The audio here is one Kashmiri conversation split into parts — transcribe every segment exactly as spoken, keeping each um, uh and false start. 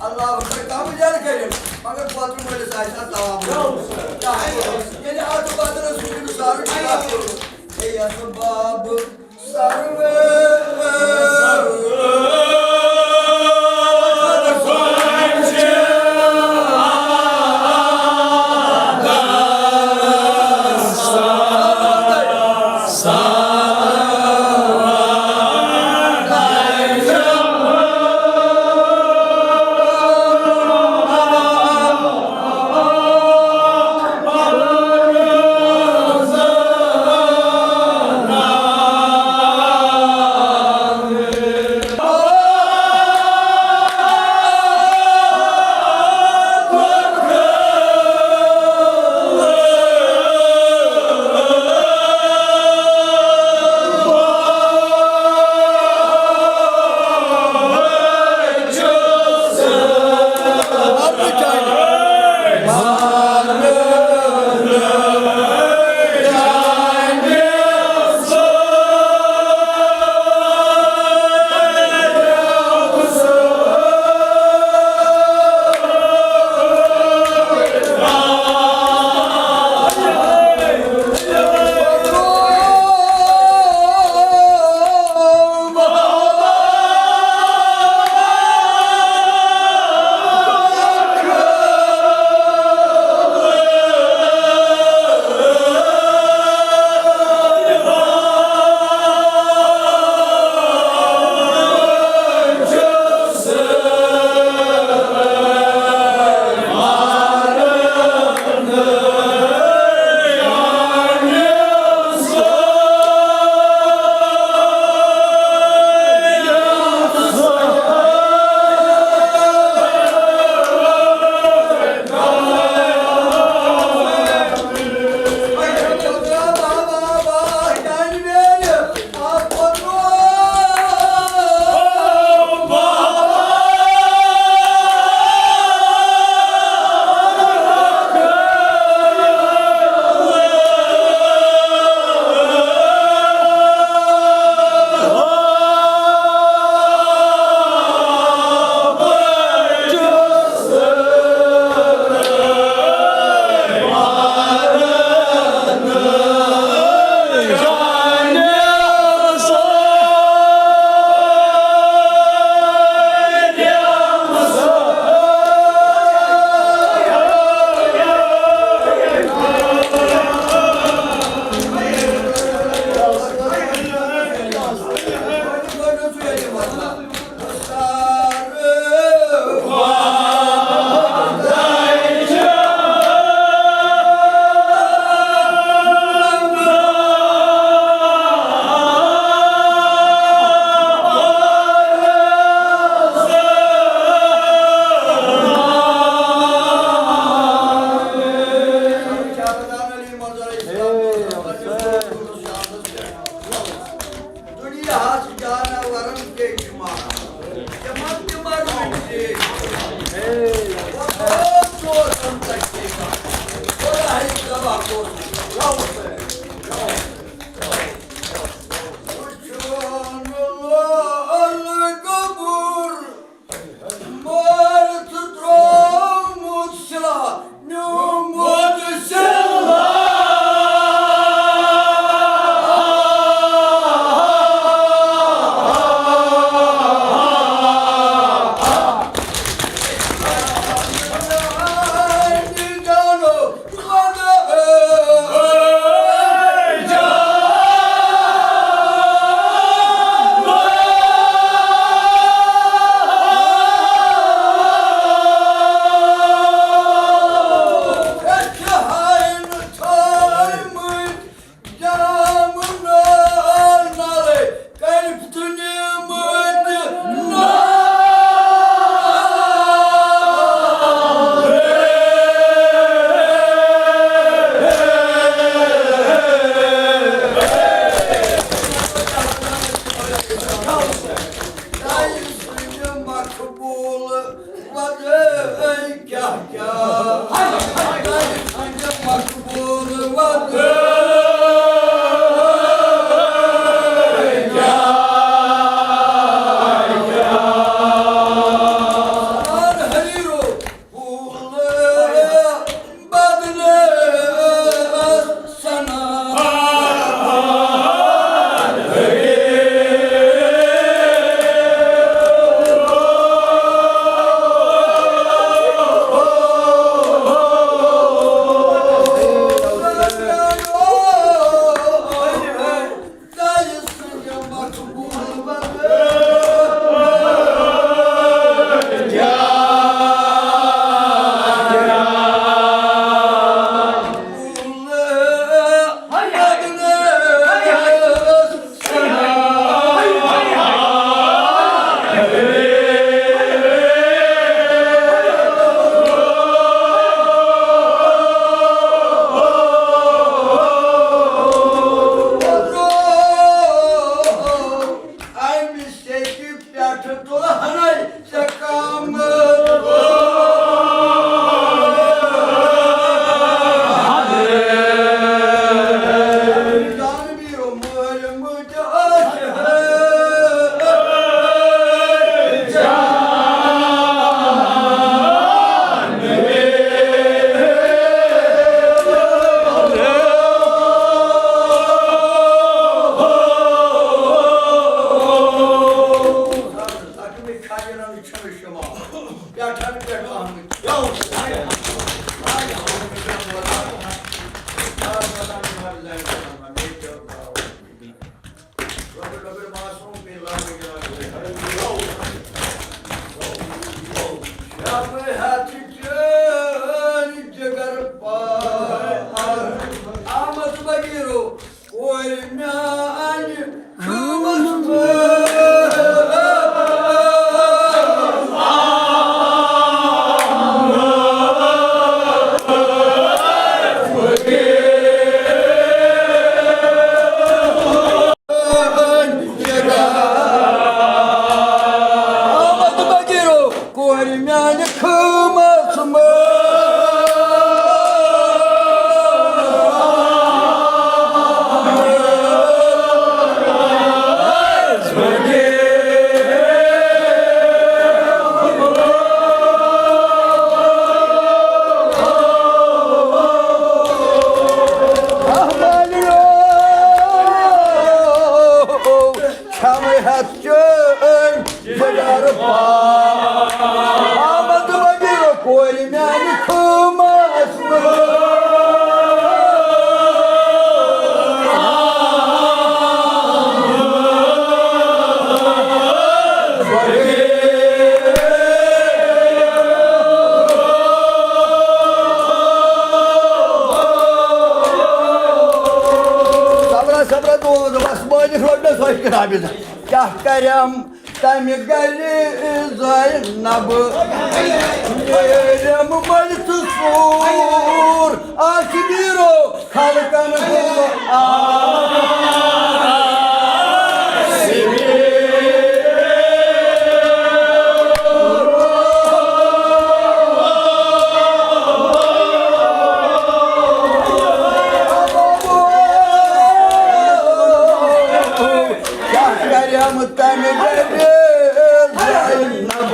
اللہ اکبر، کم جان کٔرِو، مگر پتہٕ مٲلِس آسہِ ہا تاپھ۔ ییٚلہِ اَتھ بدلس سُہ چھُنہٕ سارُن چھُ اَتھ کوٚرمُت۔ ہے، یَتھ باب سرور۔ دُنیاہَس جاناوارَن کیٛاہ چھُ ماحول؟ پتہٕ کیٛاہ کیٛاہ مقبوٗل وَتہٕ کیٛاہ کیٛاہ ہریٖرو پھوٗل بدلہٕ سنا۔ اَمہِ سیٚکہِ پٮ۪ٹھ تُلہٕ ہَنَے ژےٚ کامہٕ۔ جان بیٖرو مٲلۍ مٲج آسہِ ہے۔ شب ہتھ چٲنۍ جگر پار۔ آمد بگیرو کورِ میانہِ خٲمس منٛز۔ آمد بگیرو کورِ میانہِ خٲمس منٛز۔ کھٮ۪مہٕ ہٮ۪تھ چٲنۍ جگر پاو۔ آمد مگر کورِ میانہِ خٲمس منٛز۔ صبرا صبرا دود بس مٲلِس روٚٹ مےٚ سۄے کِتابہِ۔ کیٛاہ کرٮ۪م تَمہِ گرِ زینب نیرٮ۪م مٔلۍ تہٕ سوٗر آسہِ بیٖرو خلقن ہُنٛد آسہِ۔ کیٛاہ کرٮ۪م تَمہِ گرِ زینب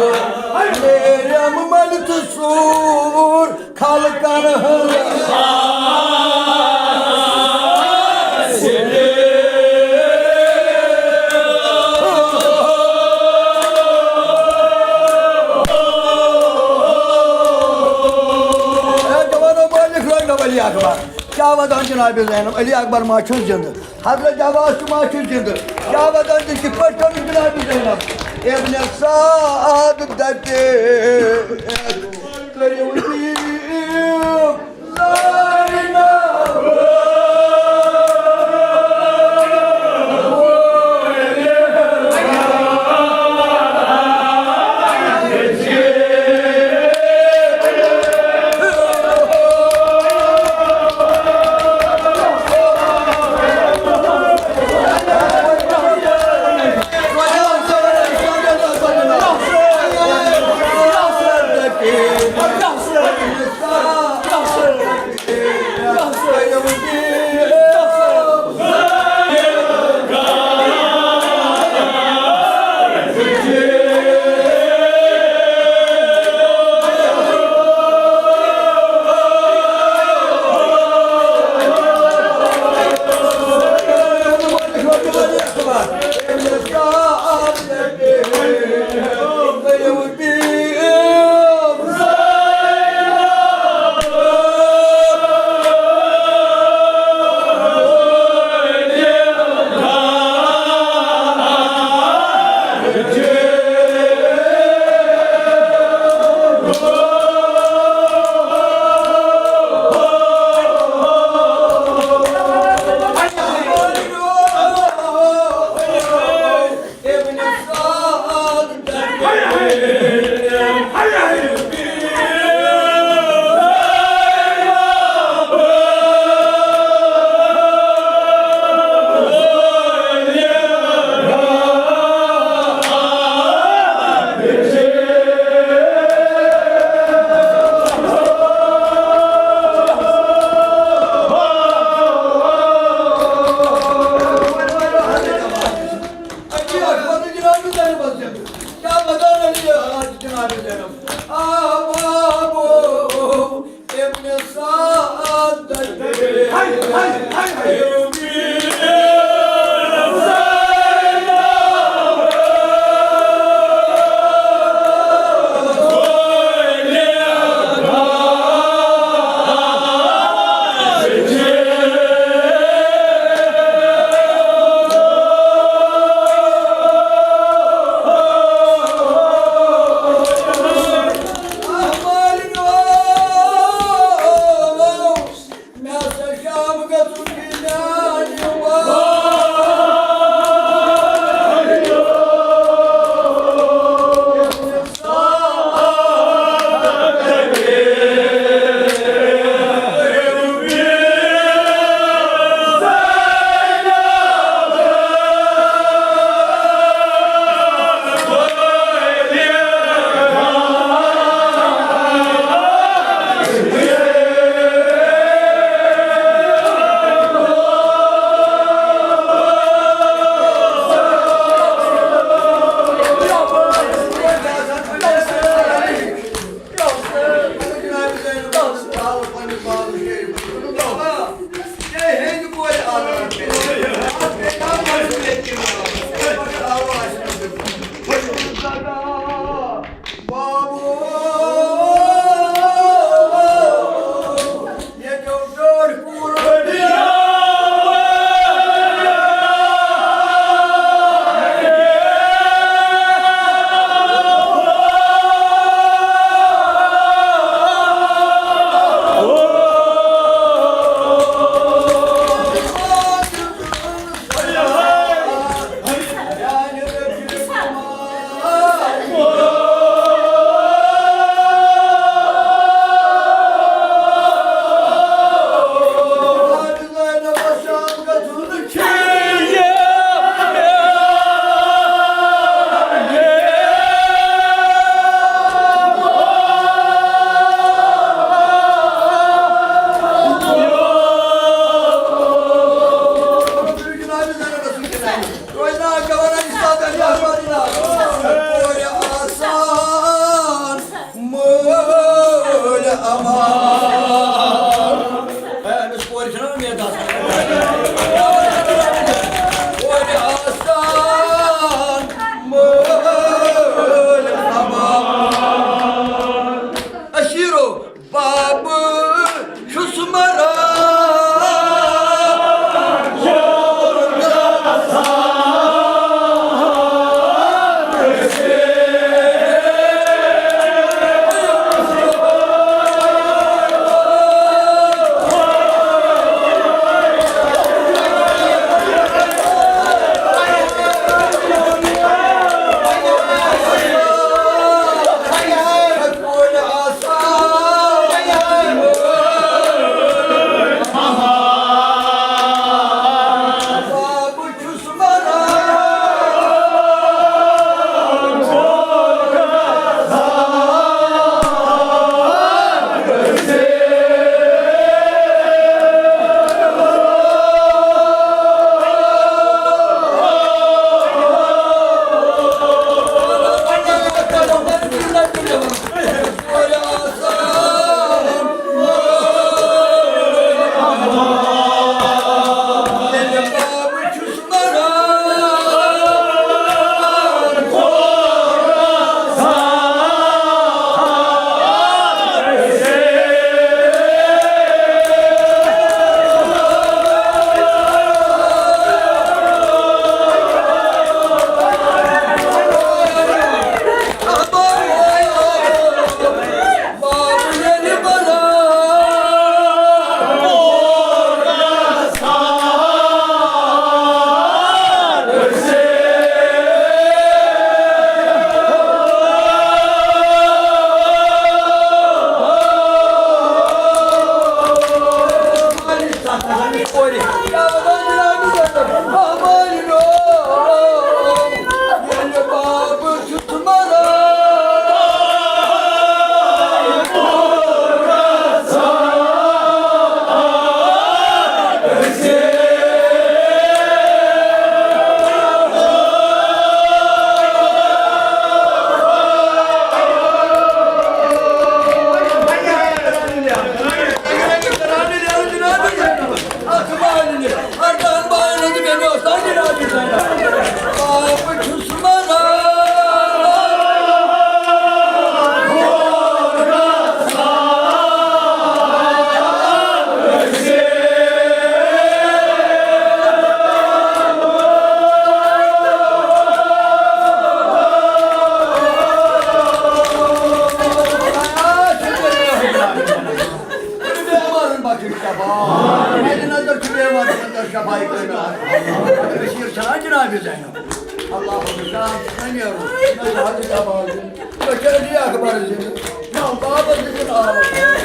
نیرٮ۪م مٔلۍ تہٕ سوٗر خلقن ہٕنٛز۔ اے جوانو، مٲلِک رٲوۍ نو علی اکبر۔ کیٛاہ وَدان جناب زینب؟ علی اکبر ما چھُ زِندٕ؟ حضرت عباس تہِ ما چھُ زِندٕ؟ کیٛاہ وَدان تہِ کِتھ پٲٹھۍ کٔرٕن جناب زینب؟ ابن سعد دَپہِ کٔرِو دِیِو زینب۔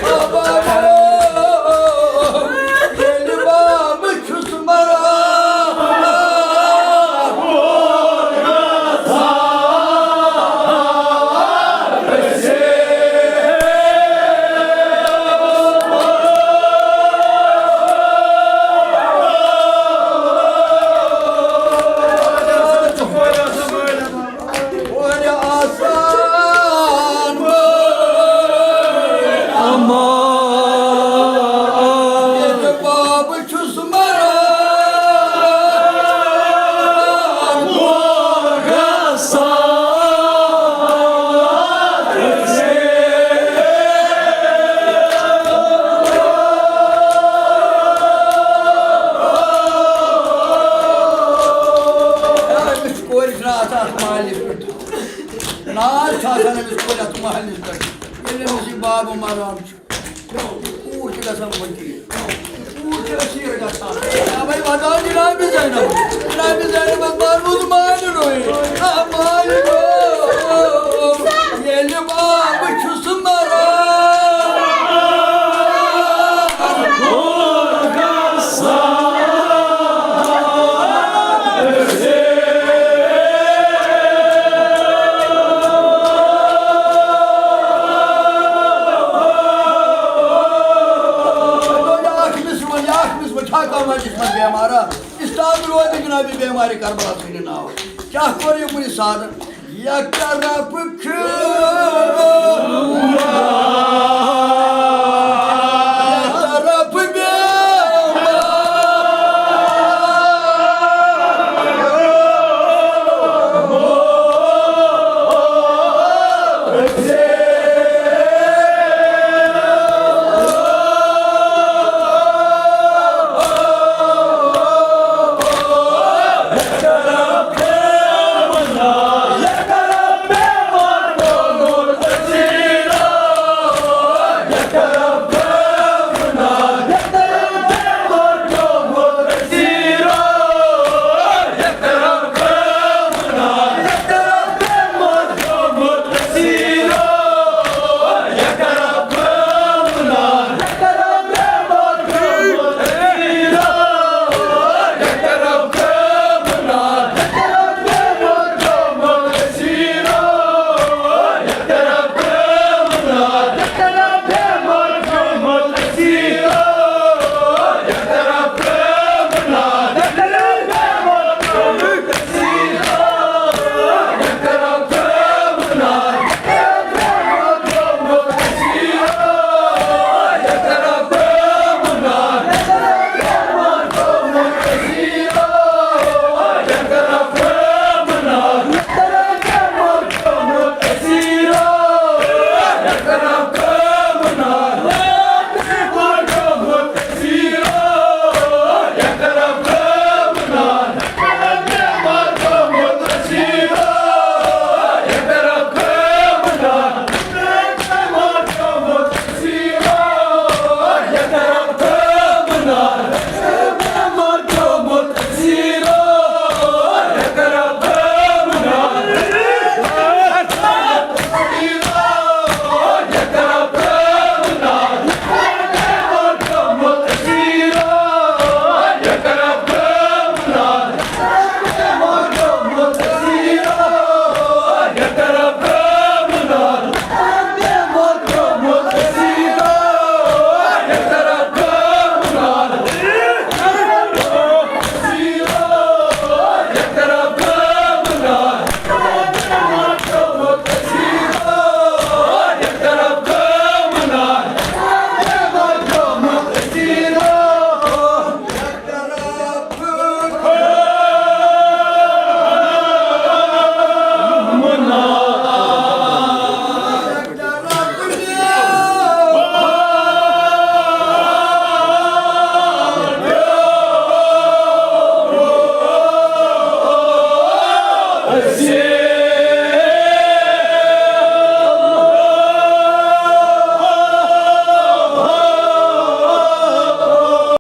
بابا، ییٚلہِ بہٕ مران، اورٕ آسان امان۔ ییٚلہِ بابہٕ چھُس مران، گژھان۔ أمِس کورِ چھُنہٕ آسان اَتھ مالہِ پٮ۪ٹھ۔ ناز چھُ آسان أمِس کورِ اَتھ مالِس پٮ۪ٹھ۔ ییٚلہِ أمِس یہِ بابہٕ مران چھُ، یہِ کوٗر چھِ گژھان فقیٖر۔ یہِ کوٗر چھِ أسیٖر گژھان۔ اَوَے وَدان جنابِ زینب۔ جنابِ زینبَس بارمُت مالہِ روے۔ آ، مالہِ رو۔ ییٚلہِ بابہٕ چھُس مران۔ یہِ اکھ مِس وَن، یہِ اکھ مِس وَن، چھا کانٛہہ مسجد منٛز بیمارا؟ استاد روزِ جنابِ بیمارِ کربلا سٕنٛدِ ناوٕ۔ کیٛاہ کوٚر یہِ کُنہِ ساتہٕ؟ یک طرف